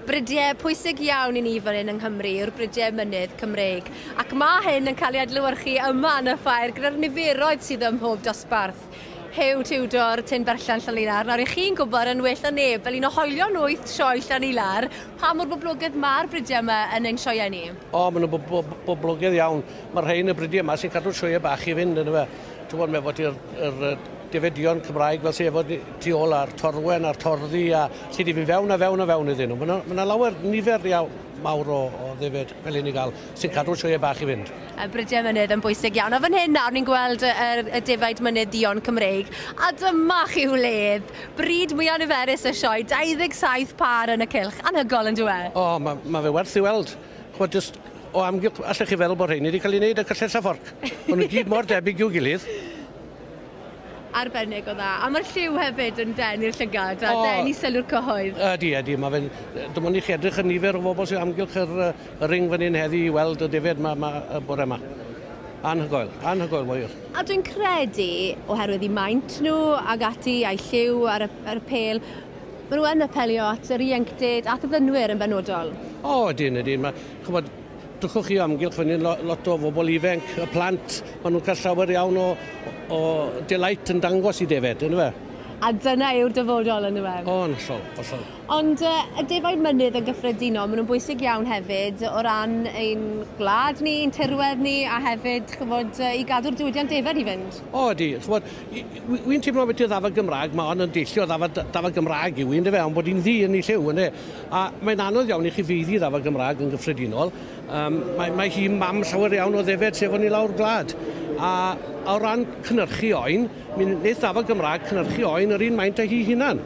Bridiau pwysig iawn i ni fan hyn yng Nghymru yw'r bridiau mynydd Cymreig, ac mae hyn yn cael ei adlewyrchu yma yn y ffair gyda'r niferoedd sydd ym mhob dosbarth. Huw Tudor, Tyn Berllan, Llanilar. Nawr, 'ych chi'n gwybod yn well na neb, fel un o hoelion wyth sioe Llanilar, pa mor boblogaidd mae'r bridiau yma yn ein sioeau ni? O, maen nhw'n boblogaidd iawn. Mae'r rhain y bridiau yma sy'n cadw'r sioeau bach i fynd, yndyfe. Ti'n gwybod, mae fod i'r yr, defedion Cymraeg fel sydd efo tu ôl a'r torwen a'r torddi a lle di fynd fewn a fewn a fewn iddyn nhw. Mae yna lawer nifer iawn mawr o ddefed fel hyn i gael sy'n cadw'r sioeau bach i fynd. Y bridiau mynydd yn bwysig iawn. A fan hyn nawr ni'n gweld y defaid mynydd duon Cymreig. A dyma chi wledd! Bryd mwyaf niferus y sioe, 27 pâr yn y cylch. Anhygoel yn dyw e? O, mae ma fe werth i weld. Ch'mod, jyst o amgylch, allech chi feddwl bod rheini wedi cael ei wneud â cyllell a fforc. Maen nhw gyd mor debyg i'w gilydd. Arbennig o dda. A mae'r lliw hefyd yn denu'r llygad a denu sylw'r cyhoedd. Ydy, ydy. Mae fe'n... Dim ond i chi edrych y nifer o bobl sydd amgylch yr, y ring fan hyn heddi i weld y defed ma, ma, y bore yma. Anhygoel, anhygoel wir. A dwi'n credu, oherwydd eu maint nhw ag ati, a'u lliw ar y, ar y pêl, maen nhw yn apelio at yr ieuenctid, at y ddynwyr yn benodol. O, ydyn, ydyn. Mae, ch'mod, drychwch chi o amgylch fan hyn, lot o bobl ifanc, y plant, maen nhw'n cael llawer iawn o delight yn dangos i defed, yn fe? A dyna yw'r dyfodol, yn fe? O, yn hollol, hollol. Ond y defaid mynydd yn gyffredinol, maen nhw'n bwysig iawn hefyd o ran ein gwlad ni, ein tirwedd ni, a hefyd, ch'mod, i gadw'r diwydiant defaid i fynd. O, ydy. Ch'mod, wy'n teimlo beth yw'r ddafad Gymraeg, mae hon yn deillio ddafad, dafad Gymraeg yw un, yndyfe, ond bod hi'n ddu yn ei lliw, ynde. A mae'n anodd iawn i chi feiddi ddafad Gymraeg yn gyffredinol. Mae hi mam llawer iawn o ddefed sef o'n i lawr gwlad. A o ran cynhyrchu oen, mi wneith ddafad Gymraeg cynhyrchu oen yr un maint â hi hunan.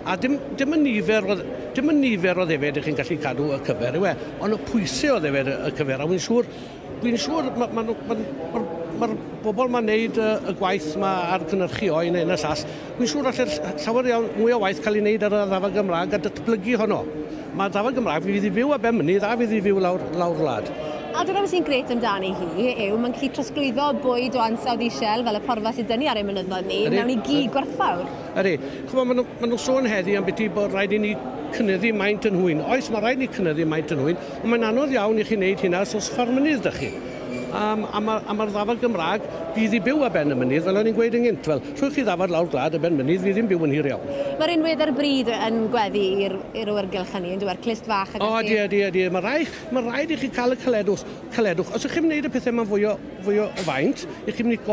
A dim y nifer o, dim y nifer o ddefed ych chi'n gallu cadw y cyfer yw e, ond y pwysau o ddefed y cyfer. A wy'n siŵr ma bobl ma'n neud y gwaith ma ar cynhyrchu oen hyn a llall, wy'n siŵr alle llawer iawn mwy o waith cael ei wneud ar y ddafad Gymraeg a datblygu honno. Mae ddafad Gymraeg fydd i fyw ar ben mynydd a fydd i fyw lawr wlad. A dyna beth sy'n grêt amdani hi yw mae'n gallu trosglwyddo bwyd o ansawdd isel fel y porfa sydd 'da ni ar ein mynyddoedd ni mewn i gig gwerthfawr. Ydy. Ch'mod, ma nhw sôn heddi am byti bod rhaid i ni cynyddu maint yn hwyn. Oes, mae rhaid i ni cynyddu maint yn hwyn, ond mae'n anodd iawn i chi wneud hynna os oes fferm mynydd 'da chi. A mae'r ddafad Gymraeg fydd i byw ar ben y mynydd, fel o'n i'n gweud yn gynt. Fel, rhowch chi ddafad lawr gwlad ar ben mynydd, fydd hi'n byw yn hir iawn. Mae'r unwedd ar bryd yn gweddu i'r awyrgylch hynny, yn dyw clust fach ag ati. O, ydy, ydy, ydy. Mae rhaid i chi cael y caledwch. Caledwch. Os ydych chi'n gwneud y pethau yma'n fwy o faint, ych chi'n mynd i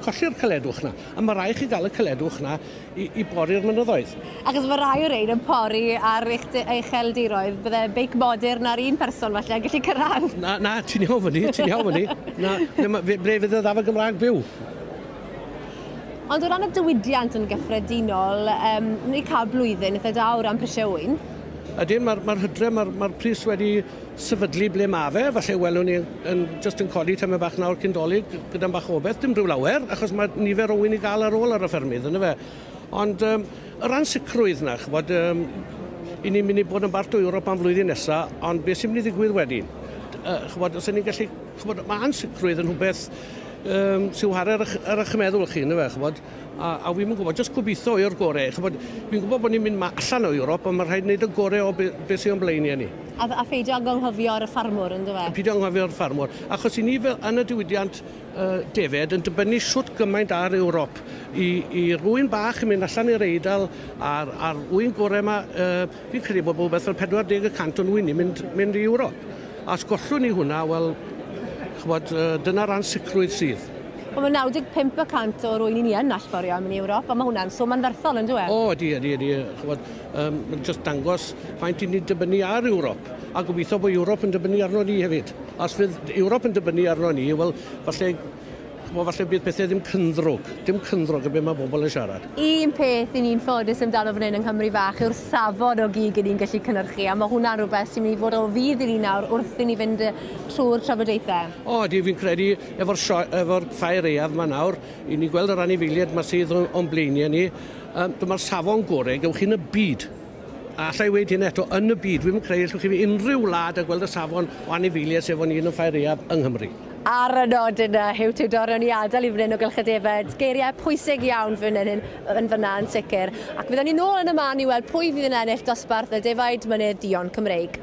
colli'r caledwch na. A mae rhaid chi gael y caledwch na i bori'r mynyddoedd. Achos mae rai o'r rhain yn pori ar ucheldiroedd, bydde beic modern ar un person falle yn gallu cyrraedd. Na, na, ti'n iawn fyny, ti'n iawn fyny. Na, ble fydd y ddafad Gymraeg byw? Ond o ran y diwydiant yn gyffredinol, ni cael blwyddyn eitha da o ran prisiau ŵyn. Ydyn, mae'r ma hydre, mae'r ma pris wedi sefydlu ble ma fe. Falle welwn ni yn, just yn codi tamed bach nawr cyn Dolig gyda'n bach o beth. Dim rhyw lawer, achos mae nifer o ŵyn i gael ar ôl ar y ffermydd, yna fe. Ond yr ansicrwydd na, ch'mod, i ni'n mynd i bod yn bart o Ewrop am flwyddyn nesaf, ond beth sy'n mynd i ddigwydd wedyn? Ch'mod, os ni'n gallu... Ch'mod, mae ansicrwydd yn rhywbeth sy'n whare ar eich meddwl chi, yna fe, ch'mod. A wi'n yn gwybod, jyst gobeithio i'r gorau. Ch'mod, fi'n gwybod bod ni'n mynd allan o Ewrop, ond mae rhaid wneud y gorau o be sy'n o'n blaenau ni. A pheidio ag anghofio'r ffarmwr, yn dyfe? Peidio anghofio'r ffarmwr. Achos i ni fel yn y diwydiant defed yn dibynnu shwt gymaint ar Ewrop. I rywun bach yn mynd allan i'r Eidal a'r ŵyn gorau yma, fi'n credu bod beth fel 40% o'n ŵyn ni'n mynd i Ewrop. A os gollwn ni hwnna, wel, ch'mod, dyna'r ansicrwydd sydd. Ond mae 95% o'r ŵyn i ni yn allforio am i Ewrop, a mae hwnna'n swm anferthol, yn dyw e? O, ydy, ydy, ydy. Ch'mod, mae'n just dangos faint i ni'n dibynnu ar Ewrop. A gobeithio bod Ewrop yn dibynnu arno ni hefyd. A os fydd Ewrop yn dibynnu arno ni, wel, falle, ch'mod, falle bydd pethau ddim cynddrwg. Dim cynddrwg y be mae bobl yn siarad. Un peth i ni'n ffodus amdano fan hyn yng Nghymru fach yw'r safon o gig i ni'n gallu cynhyrchu, a mae hwnna'n rhywbeth sy'n mynd i fod o fudd i ni nawr wrth i ni fynd trwy'r trafodaethau. O, ydy, fi'n credu efo'r ffair aeaf yma nawr, i ni gweld yr anifeiliaid yma sydd o'n blaenau ni, dyma'r safon gorau gewch chi yn y byd. A allai weud hyn eto, yn y byd, dwi'n credu allwch chi fynd unrhyw wlad a gweld y safon o anifeiliaid sef o'n un yn ffair aeaf yng Nghymru. Ar y nodyn yna, Huw Tudor, o'n i adael i fan hyn o Gylch y Defed. Geiriau pwysig iawn fan hyn yn fyna yn sicr. Ac fydden ni nôl yn y man i weld pwy fydd yn ennill dosbarth y defaid mynydd duon Cymreig.